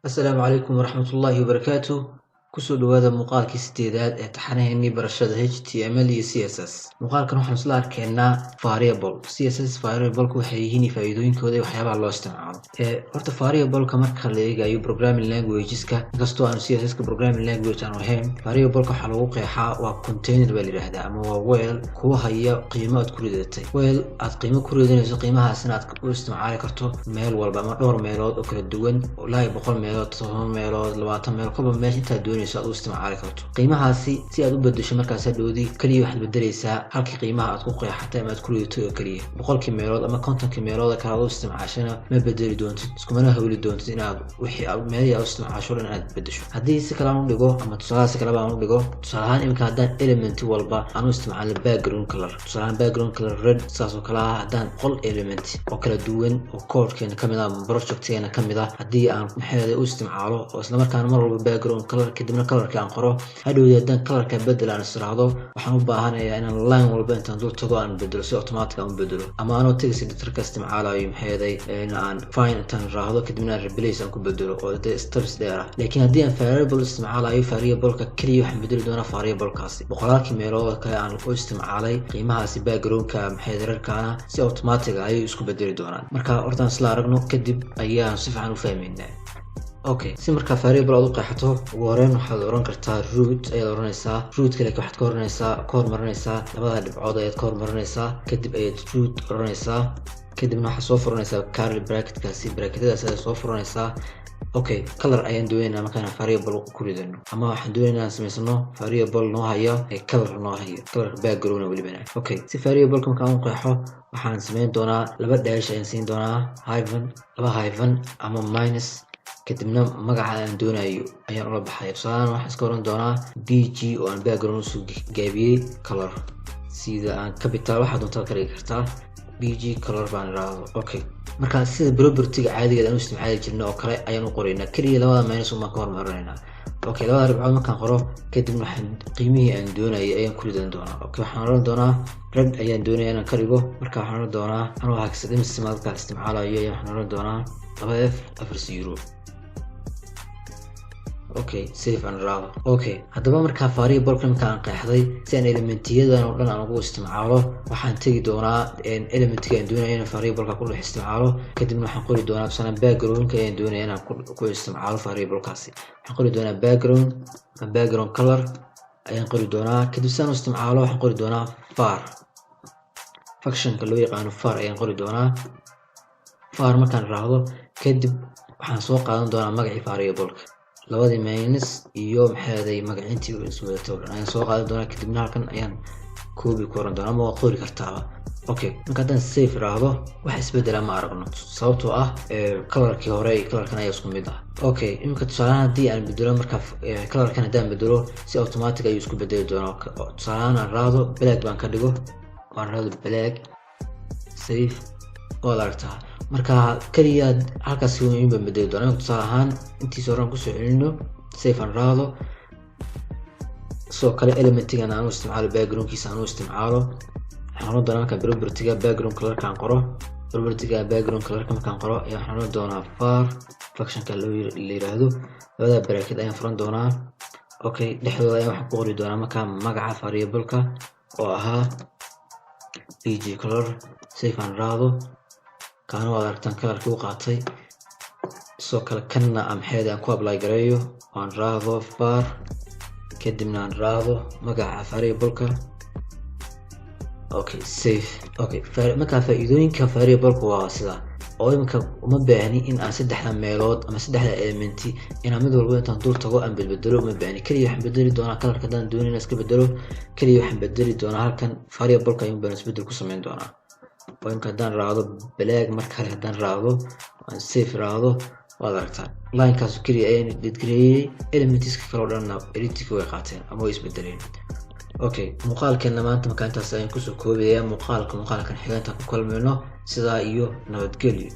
Asalaamu calaykum waraxmatullaahi wabarakaatu. Kusoo dhawaada muuqaalkii sideedaad ee taxanaheennii barashada HTML iyo CSS. Muuqaalkan waxaan isla arkeynaa variable CSS. Variableka waxay yihiin, faa'iidooyinkooda iyo waxyaabaha loo isticmaalo. Horta variableka marka la eegayo programming languageska, inkastoo aanu CSS ka programming language aanu ahayn, variableka waxaa lagu qeexaa waa container baa la yidhaahdaa, ama waa weel kuwa haya qiimo aad ku ridatay, weel aad qiimo ku ridanayso, qiimahaasina aad u isticmaali karto meel walba ama dhowr meelood oo kala duwan, ilaa iyo 100 meelood, 10 meelood, 20 meelood, kolba meesha intaad doonayso aad u isticmaali karto qiimahaasi. Si aad u bedesho markaas hadhowdii, keliya waxaad bedeleysaa halkii qiimaha aad ku qeexatay ama aad ku ridatay oo keliya. 100-kii meelood ama 50-kii meelood kale aad u isticmaashana ma bedeli doontid, iskumana hawli doontid inaad wixii meelihii aad u isticmaasho dhan aad bedesho. Haddii si kale aan u dhigo, ama tusaalaha si kaleba aan u dhigo, tusaale ahaan imika haddaan element walba aan u isticmaalno background color, tusaale ahaan background color red saas oo kale ah, haddaan 100 element oo kala duwan oo codekeena kamid ah ama projectkeena kamid ah haddii aan maxeeda u isticmaalo oo islamarkaana mar walba background color, kadibna colorka aan qoro, hadhowdii haddaan colorka bedel aan israahdo, waxaan u baahanayaa inaan line walba intaan dul tago aan bedelo, si automatic aan u bedelo, ama anoo text editorka isticmaalayo maxeeday in aan find intaan raahdo, kadibna aan replace aan ku bedelo, oo dee steps dheer ah. Laakiin haddii aan variable isticmaalayo, variableka keliya waxaan bedeli doonaa variablekaasi. Boqolaalkii meelood kale aan u isticmaalay qiimahaasi backgroundka maxeed redkaana si automatic ayay isku bedeli doonaan. Marka hortaan isla aragno, kadib ayaan si fiican u fahmaynaa. Okay, si markaa variable aad u qeexato, ugu horeyn waxaad oran kartaa root ayaad oranaysaa. Rootka laakiin waxaad ka horanaysaa, ka hormarinaysaa labada dhibcood ayaad ka hormarinaysaa, kadib ayaad root oranaysaa, kadibna waxaad soo furanaysaa curly bracketkaasi, bracketyadaas ayaad soo furanaysaa. Okay, color ayaan doonaynaa markaan variable ku ridano, ama waxaan doonaynaa inaan samaysano variable noo hayo color, noo hayo colorka background welibana. Okay, si variableka markaan u qeexo, waxaan samayn doonaa laba dash ayaan siin doonaa, hyphen, laba hyphen ama minus, kadibna magaca aan doonayo ayaan ula baxaya. Tusaalahan waxaan iska oran doonaa BG oo aan background usoo gaabiyey, color sida aan capital waxaa doontaa ka dhigi kartaa, BG color baan iraahdo. Okay, marka sida propertyga caadigeed aan u isticmaali jirna oo kale ayaan u qoraynaa, keliya labada minus umaan ka hormarinaynaa. Okay, labada dhibcood markaan qoro, kadibna waxaan qiimihii aan doonayay ayaan ku ridan doonaa. Okay, waxaan oran doonaa red ayaan doonaya inaan ka dhigo. Marka waxaan oran doonaa, anuu hexadecimalka isticmaalayo, ayaan waxaan oran doonaa 2F 0 0. Okay, save aan raado. Okay, haddaba markaa variableka marka aan qeexday, si aan elementiyadan oo dhan aan ugu isticmaalo, waxaan tegi doonaa elementiga aan doonaya inaan variableka ku dhex isticmaalo, kadibna waxaan qori doonaa, tusaale backgroundka ayaan doonaya inaan ku isticmaalo variablekaasi. Waxaan qori doonaa background, background color ayaan qori doonaa. Kadib si aan u isticmaalo, waxaan qori doonaa var, functionka loo yaqaano var ayaan qori doonaa. Var markaan raacdo, kadib waxaan soo qaadan doonaa magacii variableka, labadii minus iyo maxaaday magacintii iswadato o dhan ayaan soo qaadan doonaa, kadibna halkan ayaan copy ku oran doonaa, ama waa qori kartaaba. Okay, marka haddaan save iraahdo, wax isbedela ma aragno, sababtoo ah colorkii hore iyo colorkan ayaa isku mid ah. Okay, iminka tusaalahaan haddii aan bedelo, marka colorkan haddaan bedelo, si automatic ayuu isku bedeli doonaa. Tusaalahaan aan raahdo black baan ka dhigo, aan raahdo black, save, waad aragtaa. Marka keliya halkaas in baan bedeli doonaa. Imika tusaale ahaan intiisa horaan kusoo celino, save aan raahdo. Sidoo kale elementigan aan u isticmaalo backgroundkiisa aan u isticmaalo, waxaan oran doonaa markaan propertyga background colorka aan qoro, propertyga background colorka markaan qoro ayaa waxaan oran doonaa var, functionka loo la yiraahdo, labada bracket ayaan furan doonaa. Okay, dhexdooda ayaan waxaan ku qori doonaa markaa magaca variableka oo ahaa BG color, save aan raado. Kaana waad aragtaan colorkii u qaatay. Sidoo kale kanna maxeed aan ku apply gareeyo, aan raado var, kadibna aan raado magaca variableka. Okay, save. Okay, markaa faa-iidooyinka variableka waa sida oo iminka uma baahni in aan saddexda meelood ama saddexda elementi inaan mid walba intaan dul tago aan bedbedelo, uma baahni. Keliya waxaan bedeli doonaa colorka haddaan doonin inaan iska bedelo, keliya waxaan bedeli doonaa halkan variableka ayuun baan isbedel ku sameyn doonaa. Oo imika haddaan raacdo black, mar kale haddaan raacdo, aan save raacdo, waad aragtaan linekaas keliya ayaan edit gareeyey, elementiska kale oo dhanna editka way qaateen ama way isbedeleen. Okay, muuqaalkeena maanta markaa intaas ayaan kusoo koobaya. Muuqaalka muuqaalkan xiga intaan ku kulmayno, sidaa iyo nabadgelyo.